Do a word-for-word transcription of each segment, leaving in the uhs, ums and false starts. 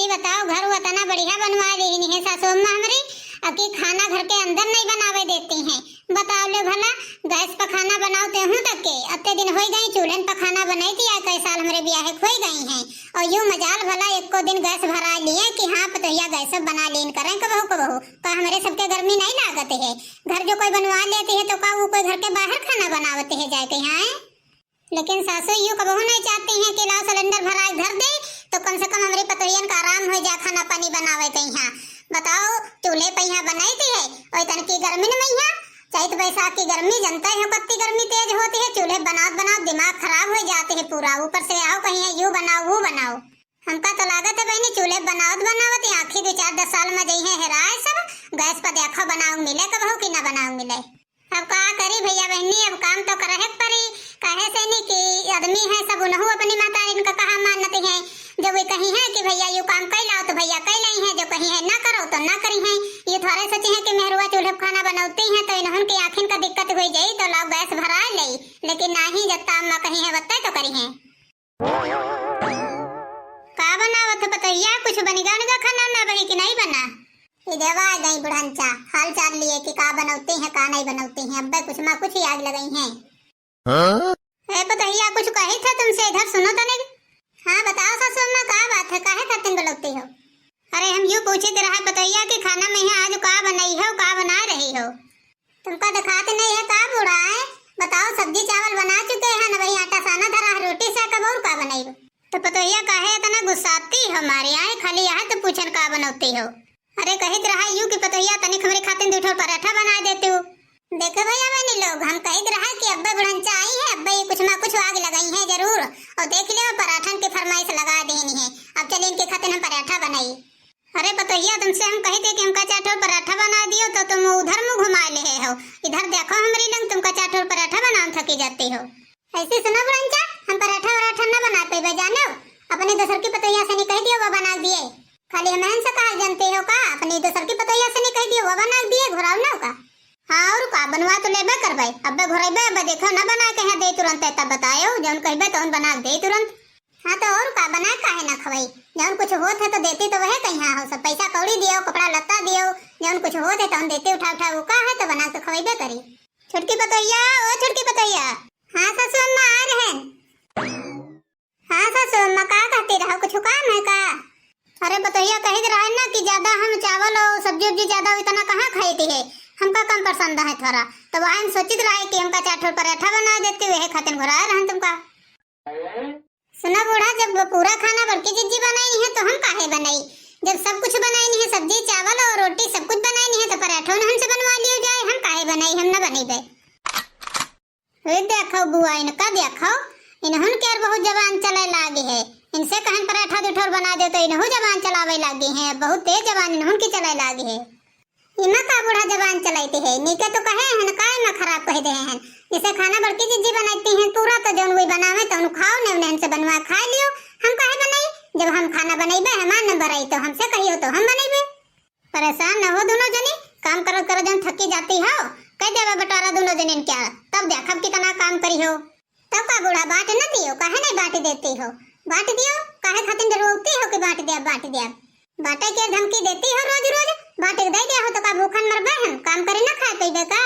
बताओ, घर वो इतना बढ़िया बनवा देहिन है सासू अम्मा हमरी, अब की खाना घर के अंदर नहीं बनावे देती हैं। बताओ ले भला, गैस पर खाना बनाओ ते हूँ तक के, अत्ते दिन होई गई चूल्हन पर खाना बनाई थी, या कई साल हमरे बियाहे के होई गई हैं। और यूं मजाल भला एको दिन गैस भरा लिए कि हाँ पतोहिया गैस पर बना लेन करें कबहू कबहू, का हमरे सबके गर्मी नहीं लागत है? घर जो कोई बनवा लेती है तो का वो कोई घर के बाहर खाना बनावते है जाए के यहाँ? लेकिन सासू यूं कबहू नहीं चाहती हैं कि लाओ सिलेंडर भरा के धर दे, तो कम से कम हमरे पतोहियन का आराम हो जाए खाना पानी बनावे के यहाँ। बताओ, चूल्हे पे यहाँ बनाई थी है, और इतन की गर्मी न मैया, चैत बैसाख की गर्मी, जनता हो कत्ती गर्मी तेज होती है, चूल्हे बनावत बनावत दिमाग खराब हो जाते है पूरा, ऊपर से आओ कहीं है यू बनाओ वो बनाओ। हमका तो लागत है बहनी चूल्हे बनावत बनावत ये आखिर दो चार दस साल में जई है हेराए सब, गैस पर देखो बनाओ मिले कबहू कि ना बनाओ मिले। अब का करी भैया बहनी, अब काम तो करहे के परी, काहे से नहीं कि आदमी है सब, उनहु अपनी महतारिन का कहा मानते हैं। जब वे कही है कि भैया यू काम कर लाओ तो भैया कर लाई है, जो कही है ना करो तो ना करी है। ये थोड़े सोचे हैं कि मेहरुआ चूल्हे पे खाना बनौती हैं तो इन्हन की आँखिन का दिक्कत हो जाई तो लाओ गैस भरा ले, लेकिन नहीं जब ताम में कही है वत्ते तो करी है। का बनावत हो पतोहिया? कुछ बनिगा उनिगा खाना ना बनी कि नहीं बना? ई देवा आ गई बुढ़ंचा, हाल चाल लिए कि का बनौती हैं, का नहीं बनौती हैं। अब्बे कुछ माँ कुछ ही आग लगाई हैं। हाँ? ए पतोहिया, कुछ कही था तुमसे, इधर सुनो तनिक। हाँ बताओ सासू अम्मा, का बात है, काहे खातिन बुलौती हो? अरे हम यू पूछित रहा पतोहिया कि खाना में यहाँ आज का बनाई हो, का बना रही हो? तुमका दिखात नहीं है का बूढ़ा है? बताओ, सब्जी चावल बना चुके हैं, न वही आटा साना धरा है, रोटी से कब और का बनाई? तो पतोहिया काहे इतना गुस्साती हो मारे आए, खाली यहाँ तो पूछन का बनौती हो? अरे कहित रहा यू कि पतोहिया तनिक हमरे खातिर दू ठो पराठा बना देतू। देखो भैया बहनी लोग, हम कहित रहा कि अब्बे बुढ़ंचा आई है, अब्बे ये कुछ ना कुछ आग लगाई है जरूर, और देख लियो पराठन के फरमाइश लगा देनी है। अब चलिए इनके खातिर हम पराठा बनाई। अरे पतोहिया, तुमसे हम कही थे कि हमका चार ठो पराठा बना दियो, तो तुम उधर मुंह घुमा ले हो, इधर देखो हमरी लंग तुमका चार ठो पराठा बनान थकी जाती हो। ऐसे सुनो बुढ़ंचा, हम पराठा वराठा न बना पेबे जानो, अपने दूसर की पतोहिया से नहीं कह दियो वो बना दिए। खाली हमहन से कहा जानते हो का, अपने दूसर की पतोहिया से नहीं कह दियो वो बना दिए, घुराओ ना का। हाँ और का, बनवा तो लेबे करबे, अब्बे घुराइबे, अब्बे देखो ना बना के यहाँ दे तुरंत, तब बतायो, जौन कहबे तौन बना के दे तुरंत। हाँ तो और का, बना काहे ना खवाई? जौन कुछ होत है तो देती तो वह कहीं हो, सब पैसा कौड़ी दियो, कपड़ा लत्ता दियो, जौन कुछ होत है तौन देती उठा उठा, वो का है तो बना के खवाइबे करी। छोटकी पतोहिया, ओ छोटकी पतोहिया। हाँ सासू अम्मा आ रहे हैं। हाँ सासू अम्मा, का कहती रहो, कुछ काम है का? अरे पतोहिया कहित रहे ना कि ज्यादा हम चावल और सब्जी उब्जी ज्यादा इतना कहाँ खाई थी है, हमका कम पसंद है थोड़ा, तो वह हम सोचित रहे कि हमका चार ठो पराठा बना देती, वह खातिर घुराए रहन तुमका। सुना बूढ़ा, जब वो पूरा खाना बड़की जिज्जी बनाई है तो हम काहे बनाई? जब सब कुछ बनाई है, सब्जी चावल और रोटी सब कुछ बनाई है तो पराठो न हमसे बनवा लियो जाए, हम काहे बनाई, हम न बनइबे। ए देखो बुआ, इनका देखो, इनहुन के और बहुत जबान चले लागी है। इनसे कहन पराठा दू ठोर बना दे तो इनहु जबान चलावे लागी है, बहुत तेज जबान इनहुन की चले लागी है। इमा का बूढ़ा जबान चलाते है, नीके तो कहे हन, का इमा खराब कह दे हन। जैसे खाना बड़की जिज्जी बनाती हैं, पूरा तो जौन वही बनावे तो उन खाओ, ने उन्हें से बनवा खा लियो। हम काहे बनाई? जब हम खाना बनइबे, हमार नंबर आई तो हमसे कहियो तो हम बनइबे। परेशान न हो दोनों जनी, काम करत करत जौन थकी जाती हो, कह देवे बंटवारा दोनों जनीन क्या, तब देखब कितना काम करी हो। तब का बूढ़ा बांट न दियो, काहे नहीं बांट देती हो? बांट दियो, काहे खातिर डरवती हो कि बांट दिया, बांट दिया? बांटे के धमकी देती हो रोज रोज, बांट के दे दिया हो तो का भूखन मरबे हम? काम करी ना खाए पीबे का?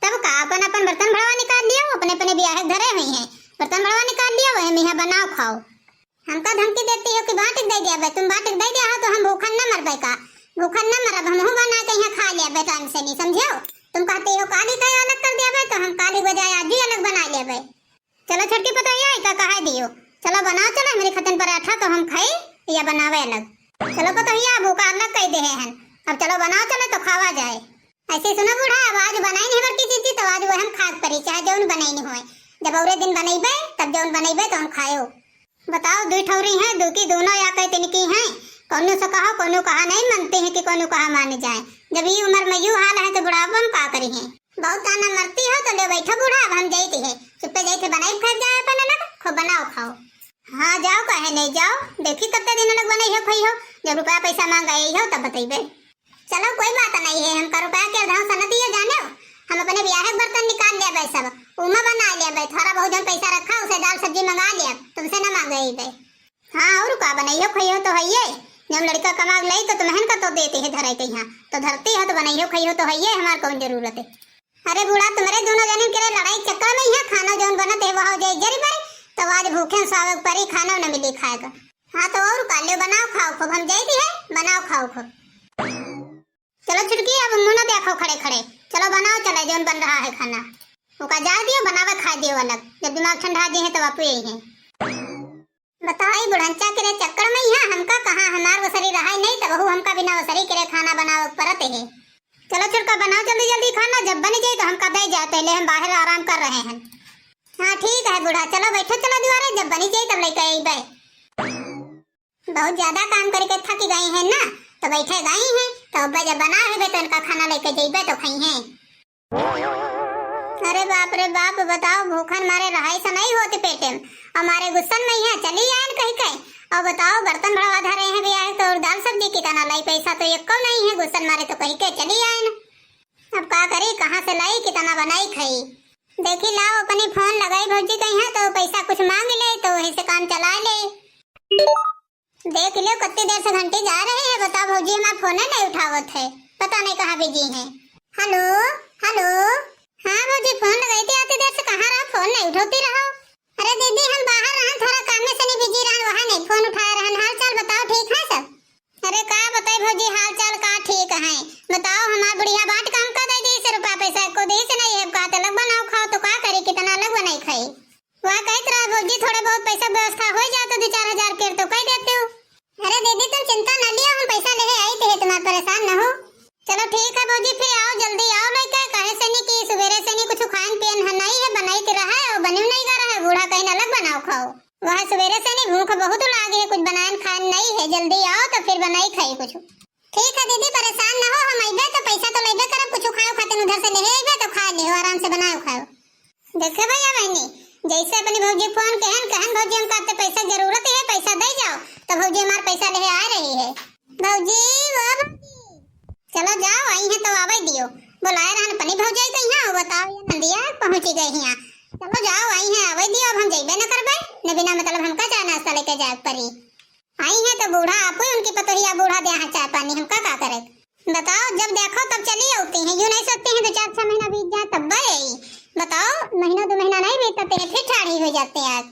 तब का अपन अपन बर्तन भड़वा निकाल लियो, अपने अपने बियाहे के धरे हुई हैं, बर्तन भड़वा निकाल लियो, वही में यहाँ बनाओ खाओ। हमका धमकी देती हो कि बांट के दे दिया बे, तुम बांट के दे दिया हो तो हम भूखन न मरबे का? भूखन न मरब, हमहू बना के यहाँ खा लिया बे टाइम से, नहीं समझो? तुम कहती हो काली का अलग कर दिया बे, तो हम काली बजाय आज ही अलग बना लिया बे। चलो छोटकी पतोहिया, इका कहा दियो, चलो बनाओ, चलो हमरी खतन पराठा तो हम खाई, या बनावे अलग। चलो पतोहिया, अब ओका अलग कह दे हन, अब चलो बनाओ, चलो तो खावा जाए। ऐसे सुनो बूढ़ा, अब आज बनाई नहीं बड़की जिज्जी, तो आज वो हम खाक परी, चाहे जौन बनाई नहीं होए। जब औरे दिन बनइबे, तब जौन बनइबे तो हम खायो। बताओ, दुई ठौरी हैं, दू की दूनो या कई तिनकी हैं, कौनो से कहो, कौनो कहा नहीं मानती हैं कि कौनो कहा मान जाए। जब ई उम्र में यू हाल है तो बुढ़ापा में का करी हैं? बहुत ताना मरती हो तो ले बैठो बूढ़ा, अब हम जाइत है, चुप्पे जाइत है, बनाई खाए जाए अपन अलग, खूब बनाओ खाओ। हाँ जाओ, काहे नहीं जाओ, देखी कत्ते दिन अलग बनई हो खाई हो, जब रुपया पैसा मांगा आई हो तब बतइबे। चलो कोई बात नहीं है, हमका रुपया के अधाव से न दियो जाने, हम अपने बियाहे के बर्तन निकाल लेबे सब, उमा बना लेबे, थोड़ा बहुत जौन पैसा रखा उसे दाल सब्जी मंगा लेब, तुमसे न मांगे अइबे। हाँ और का, बनइयो खइयो तो हइये, जब लड़का कमा के लाई तो तुमहन का तो देते हैं धराई के यहाँ, तो धरती है तो बनाइयो खाइयो तो है, ये हमार कौन जरूरत है। अरे बूढ़ा, तुम्हरे दोनों जनिन के लड़ाई चक्कर में यहाँ खाना जौन बनत है वह जाई जरी बरी, तो आज भूखे सावे परी, खाना न मिली खाए का। हाँ तो और का, ले बनाओ खाओ खूब, हम जाई दी है, बनाओ खाओ खूब। चलो छुटकी, अब मुँह न देखो खड़े खड़े, चलो बनाओ चले जौन बन रहा है खाना। ओका जा दियो बनावे खाए दियो अलग, जब दिमाग ठंडा जे है तो बापू यही है। बताओ ई बुढ़ंचा के रे चक्कर में यहाँ हमका कहाँ हमार वसरी रहाई नहीं, तब हमका बिना वसरी के रे खाना बनावे के परत है। चलो छुटका बनाओ जल्दी जल्दी खाना, जब बन जाए तो हमका दे जाओ, पहले हम बाहर आराम कर रहे हैं। हाँ ठीक है बूढ़ा, चलो बैठो चलो दुआरे, जब बनी जाए तब लेके अइबे। बहुत ज्यादा काम करके थक गई हैं ना, तो बैठे गई हैं, तो अब जब बना है तो इनका खाना लेके जइबे तो खाई हैं। अरे बाप रे बाप, बताओ भूखन मारे रहाई से नहीं होती पेटे में, और मारे गुस्सन में यहाँ चली आयन कही के। और बताओ बर्तन भड़वा धरे हैं भी आए तो और दाल सब्जी कितना लाई, पैसा तो एको नहीं है, गुस्सन मारे तो कही के चली आयन। अब का करी, कहाँ से लाई, कितना बनाई खाई। देखी लाओ अपनी फोन लगाई भौजी कहीं तो पैसा कुछ मांग ले तो वही से काम चला ले। देख लो, कितनी देर से घंटी जा रही है, बताओ भौजी, हमार फोने नहीं उठावत है, पता नहीं कहाँ बिजी हैं। हेलो, हेलो। हाँ भौजी, फोन लगाई थी आती देर से, कहाँ रहा, फोन नहीं उठाती रहो। अरे दीदी, हम बाहर रहन, थोड़ा काम में से नहीं बिजी रहन, वहाँ नहीं फोन उठाए रहन। हाल चाल बताओ, ठीक है सब? अरे का बताई भौजी, हाल चाल का ठीक है, बताओ हमार बुढ़िया बाट काम का दे दी से रुपया पैसा को दी से नहीं है, का तो अलग बनाओ खाओ तो का करी, कितना अलग बनाई खाई। वह कहत रहा भौजी, थोड़े बहुत पैसा व्यवस्था हो जाए तो दो चार हजार के तो कह देते हो। अरे दीदी, तुम चिंता न लियो, हम पैसा लेहे आई थे, तुम्हार परेशान न हो। चलो ठीक है भौजी, फिर आओ, जल्दी आओ लइके, काहे से नहीं कि सुबेरे से नहीं कुछ खान पियन है नहीं है, बनाई के रहा है और बनी नहीं कर रहा है, बूढ़ा कहीं अलग बनाओ खाओ। वह सुबेरे से नहीं भूख बहुत लागे है, कुछ बनायन खान नहीं है, जल्दी आओ तो फिर बनाई खाई कुछ। ठीक है दीदी, परेशान न हो, हम अइबे तो पैसा तो लेबे करब, कुछ खाओ खातिर उधर से लेहे अइबे तो खा लिहो, आराम से बनाओ खाओ। देखे भैया बहनी, जैसे अपनी भौजी फोन कहन, कहन भौजी हमका तो पैसा जरूरत है, पैसा दे जाओ, तो भौजी हमार पैसा लेहे आ रही है। भौजी, वो भौजी। चलो जाओ, आई है तो आवे दियो। बुलाए रहन अपनी भौजाई के यहाँ, बताओ ये नंदिया पहुँची गई यहाँ। चलो जाओ, आई है आवे दियो, अब हम जइबे न करबे, न बिना मतलब हमका चाय नाश्ता लेके जाए परी। आई है तो बूढ़ा आपो उनकी पतोहिया बूढ़ा दे यहाँ चाय पानी, हमका का करे? बताओ, जब देखो तब चली आती हैं, यूं नहीं सोचती हैं दो चार छह महीना बीत जाए तब बे आई। बताओ, महीना दो महीना नहीं बीतते हैं फिर ठाढ़ी हो जाते हैं आज।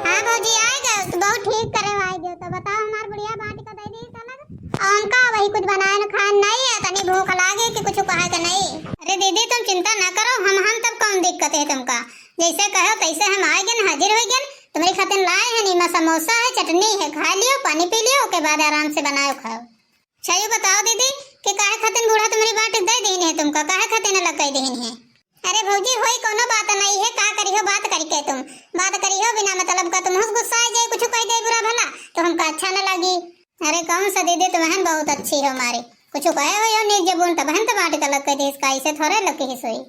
हाँ भौजी, आए गए तो बहुत ठीक करे आए गए। तो बताओ, हमार बुढ़िया बाटी का दे दी अलग, और उनका वही कुछ बनाए न खाए नहीं है, तनी भूख लागे कि कुछ कहे के नहीं। अरे दीदी, तुम चिंता ना करो, हम हम तब कौन दिक्कत है तुमका, जैसे कहो तैसे हम आए गए, हाजिर हो गए, तुम्हारी खातिर लाए हैं, नीमा समोसा है, चटनी है, खा लियो, पानी पी लियो, ओके बाद आराम से बनाओ खाओ। अच्छा, यू बताओ दीदी कि काहे खातिर बूढ़ा तुम्हारी बाटी दे दीन है तुमका, काहे खातिर अलग कर दीन है? अरे भौजी, होई कोनो बात नहीं है, का करिहो बात करके तुम, बात करिहो बिना मतलब का, तुम हुस गुस्सा आ जाए, कुछ कह दे बुरा भला, तो हमका अच्छा न लगी। अरे कौन सा दीदी, तुमहन बहुत अच्छी हो मारे, कुछ कहे हो यो नीक जबून, तबहन तो बाटी अलग कर दे, इसका ऐसे थोड़े लगी ही सोई।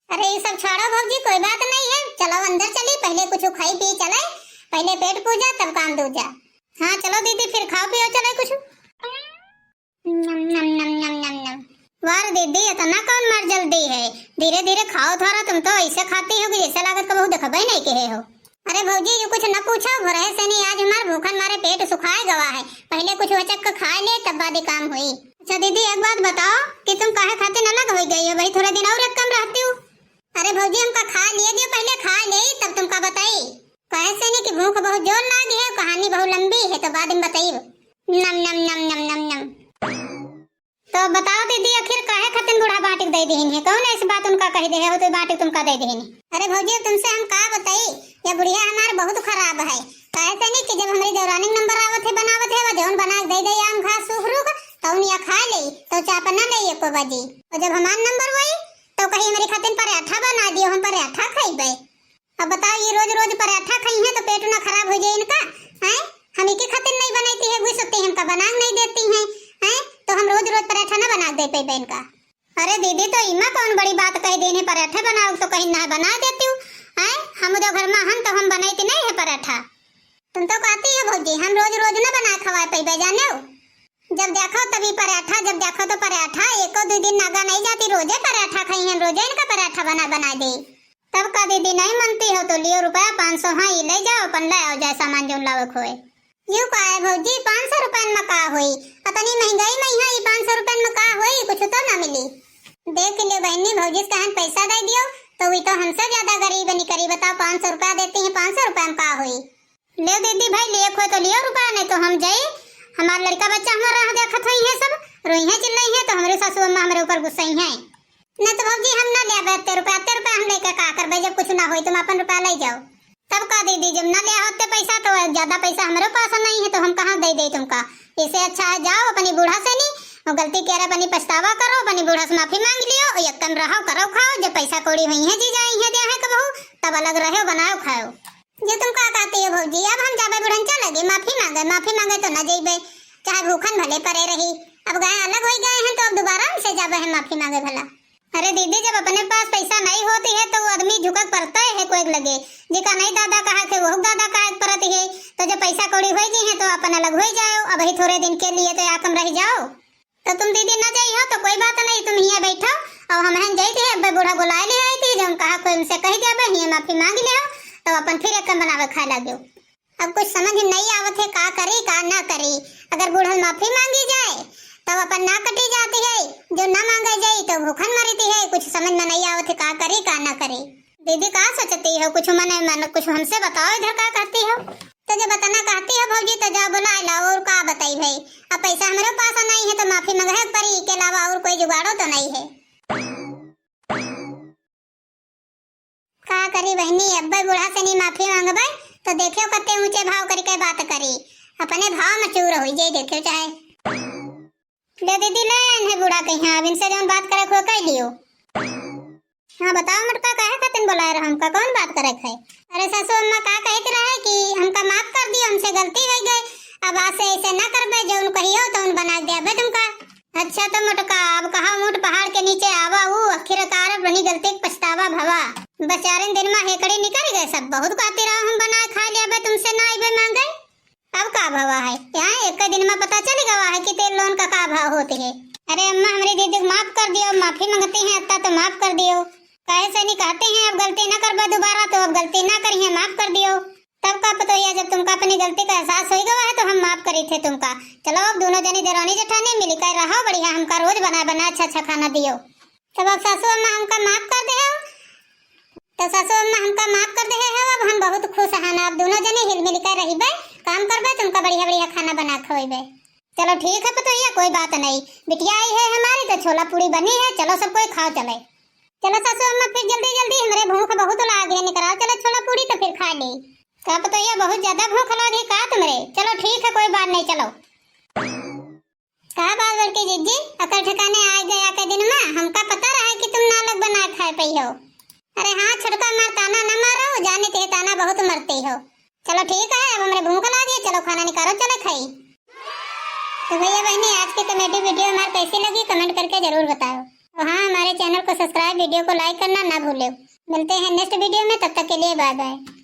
अरे ये सब छोड़ो भौजी, कोई बात नहीं है, चलो अंदर चली, पहले कुछ खाई पी चले, पहले पेट पूजा तब काम दूजा। हाँ चलो दीदी, फिर खाओ पियो चले कुछ। नम, नम, नम, नम, नम, नम। वाह रे दीदी, इतना कौन मार जल्दी है, धीरे धीरे खाओ थोड़ा, तुम तो ऐसे खाती हो कि जैसे लागत का बहुत देखबे नहीं कहे हो। अरे भौजी, यू कुछ न पूछो, भोरे से नहीं आज हमार भूखन मारे पेट सुखाए गवा है, पहले कुछ वचक के खा ले तब बादी काम हुई। अच्छा दीदी, एक बात बताओ कि तुम काहे खातिर अलग हो गई हो, भाई थोड़ा दिन और एक कम रहती हो। अरे भौजी, हमका खा लिए दियो, पहले खा ले तब तुमका बताई। कहे से नहीं कि भूख बहुत जोर लागी है, कहानी बहुत लंबी है तो बाद में बताइब। नम, नम, नम, नम, नम, नम। तो बताओ दीदी, आखिर काहे खातिर बूढ़ा बाटिक दे दीन है? कौन ऐसी बात उनका कह दे है, हो तो बाटिक तुमका दे दीन है? अरे भौजी, अब तुमसे हम का बताई, ये बुढ़िया हमार बहुत खराब है। कहे से नहीं कि जब हमारी देवरानी के नंबर आवत है, बनावत है, वो जौन बना के दे दे आम घास सूख रूख, तो उन या खा ले, तो चापा ना ले एको बाजी। और जब हमार नंबर हुई, तो कही हमारी खातिर पराठा बना दियो, हम पराठा खइबे। अब बताओ, ये रोज रोज पराठा खाई हैं तो पेट ना खराब हो जाए इनका, हैं? हम इके खातिर नहीं बनाती है, घुस सकते हैं, हमका बना के नहीं देती हैं, हैं? तो हम रोज रोज पराठा ना बना के दे पाइबे इनका। अरे दीदी, तो इमा कौन बड़ी बात कह देने, पराठे बनाओ तो कहीं ना बना देती हूँ, हैं? हम उधर घर में हन तो हम बनाई नहीं है पराठा। तुम तो कहती हो भौजी, हम रोज रोज ना बना खवा पाइबे, जाने हो? जब देखो तभी पराठा, जब देखो तो पराठा, एको दो दिन नागा नहीं जाती, रोजे पराठा खाई हैं, रोजे इनका पराठा बना बना दे। तब का दीदी नहीं मनती हो तो लियो रुपया पाँच सौ, हाँ, ये ले जाओ, अपन ले आओ जाए सामान जौन लावे खोए। यू का है भौजी, पाँच सौ रुपयन में का होई? अतनी महंगाई में यहाँ ई पाँच सौ रुपयन में का होई? कुछ तो ना मिली। देख लियो बहनी, भौजी से कहन पैसा दे दियो, तो वी तो हमसे ज्यादा गरीब निकरी। बताओ, पाँच सौ रुपया देती हैं, पाँच सौ रुपया में का होई? ले दीदी भाई, लिए खोए तो लियो रुपया, नहीं तो हम जाई, हमार लड़का बच्चा हमार राह देखत होई हैं सब, रोई हैं चिल्लाई हैं, तो हमरे सासू अम्मा हमरे ऊपर गुस्सई हैं। नहीं तो भौजी हम ना लेबे अत्ते रुपया, अत्ते रुपया हम लेके का करबे, जब कुछ ना होई तुम अपन रुपया ले जाओ। तब का दीदी, जब ना ले होते पैसा तो ज्यादा पैसा हमरे पास नहीं है, तो हम कहाँ दे दे तुमका। इससे अच्छा है जाओ अपनी बूढ़ा से नहीं, वो गलती किया रहे, अपनी पछतावा करो, अपनी बूढ़ा से माफी मांग लियो, और यक्कन रहो, करो खाओ, जब पैसा कौड़ी हुई है जी जाई है दे है कबहू, तब अलग रहो, बनाओ खाओ। जो तुम का कहती हो भौजी, अब हम जाबे बुढ़न चल लगे माफी मांगे, माफी मांगे तो न जइबे, चाहे भूखन भले परे रही। अब गए अलग होई गए हैं तो अब दोबारा उनसे जाबे है माफी मांगे भला। अरे दीदी, जब अपने पास पैसा नहीं होती है तो वो आदमी झुकक पड़ता है कोई लगे, जेका नहीं दादा कहा के वो दादा कहा के परत है, तो जब पैसा कौड़ी होई जी है तो अपन अलग होई जाओ, अब ही थोड़े दिन के लिए तो या कम रह जाओ। तो तुम दीदी ना जाई हो तो कोई बात नहीं, तुम हियाँ बैठो, और हम हन जाई थी, अब्बे बूढ़ा बुलाए ले आई थी, जो हम कहा कोई उनसे कह दिया बे, हियाँ माफी मांग ले हो, तो अपन फिर एक बनावे खाए लगे। अब कुछ समझ नहीं आवत है, का करी का ना करी। अगर बूढ़ा माफी मांगी जाए, तो अपन ना कटी जाती है, जो ना मांगे जाए, तो भूखन मरती है। कुछ समझ में नहीं आवत है, का करी का ना करी। दीदी, का सोचती हो? कुछ मने मन, कुछ हमसे बताओ, इधर का कहती हो? तो जब इतना कहती हो भौजी, तो जाओ बुला लाओ, और का बताई भाई। अब पैसा हमरे पास नहीं है, तो माफी मंगहे परी, के अलावा और कोई जुगाड़ो तो नहीं है। का करी बहनी, अब्बे बूढ़ा से नहीं माफी मांगबे, तो देखियो कत्ते ऊंचे भाव करके बात करी, अपने भाव में चूर होई जाई, देखियो चाहे। ले दीदी, ले इन्हें बूढ़ा कहीं, अब इनसे जौन बात करे खो कह लियो। हाँ बताओ मोटका, काहे खातिर बुलाए रहा हमका, कौन बात करे है? अरे सासू अम्मा का कहत रहे कि हमका माफ कर दियो, हमसे गलती हो गई, अब आज से ऐसे ना करबे, जौन कहियो तौन बना देबे तुमका। अच्छा तो मोटका, अब कहा ऊंट पहाड़ के नीचे आवा, ऊ आखिरकार अपनी गलती के पछतावा भवा। बेचारे दिन में हेकड़ी निकल गए, सब बहुत कहती रहो हम बनाए खा लेबे, तुमसे ना आइबे मांगे। अब का भवा है? यहाँ एक दिन में पता चल गवा है कि तेल लोन का का भाव होते है। अरे अम्मा, हमरी दीदी को माफ कर दियो, माफी मांगती हैं, अत्ता तो माफ कर दियो। काहे से नहीं कहते हैं, अब गलती ना करबे दोबारा, तो अब गलती ना करी है, माफ कर दियो। तब का पतोहिया, जब तुमका अपनी गलती का एहसास होई गवा है, तो हम माफ करी थे तुमका। चलो अब दोनों जनी देरानी जेठानी मिली कर रहो बढ़िया, हमका रोज बना बना अच्छा अच्छा खाना दियो। तब अब सासू अम्मा हमका माफ कर दे हो। तो सासू अम्मा हमका माफ कर दे हो, अब हम बहुत खुश हन। अब दोनों जने हिल मिल कर रहिबे, काम करबे, तुमका बढ़िया बढ़िया खाना बना खवेबे। चलो ठीक है पतोहिया, कोई बात नहीं, बिटिया आई है हमारी तो छोला पूड़ी बनी है, चलो सब कोई खाओ चले। चलो सासू अम्मा फिर जल्दी जल्दी, हमरे भूख बहुत लाग है, निकराओ चलो छोला पूड़ी तो फिर खा ली। का पतोहिया बहुत ज्यादा भूख लाग है का तुमरे? चलो ठीक है कोई बात नहीं, चलो। का बात बड़की जिज्जी, अकल ठिकाने आ गया के दिन में? हमका पता रहा कि तुम ना लोग बना खाए पई हो। अरे हाँ छोटका, हमार ताना न मारो, जाने के ताना बहुत मरते हो। चलो ठीक है, अब हमरे भूख लागी, चलो खाना निकालो, चले खाई। तो भैया बहनी, आज की comedy video हमार कैसी लगी comment करके जरूर बताओ। और हाँ, हमारे channel को subscribe, video को like करना ना भूलो। मिलते हैं next video में, तब तक के लिए bye bye।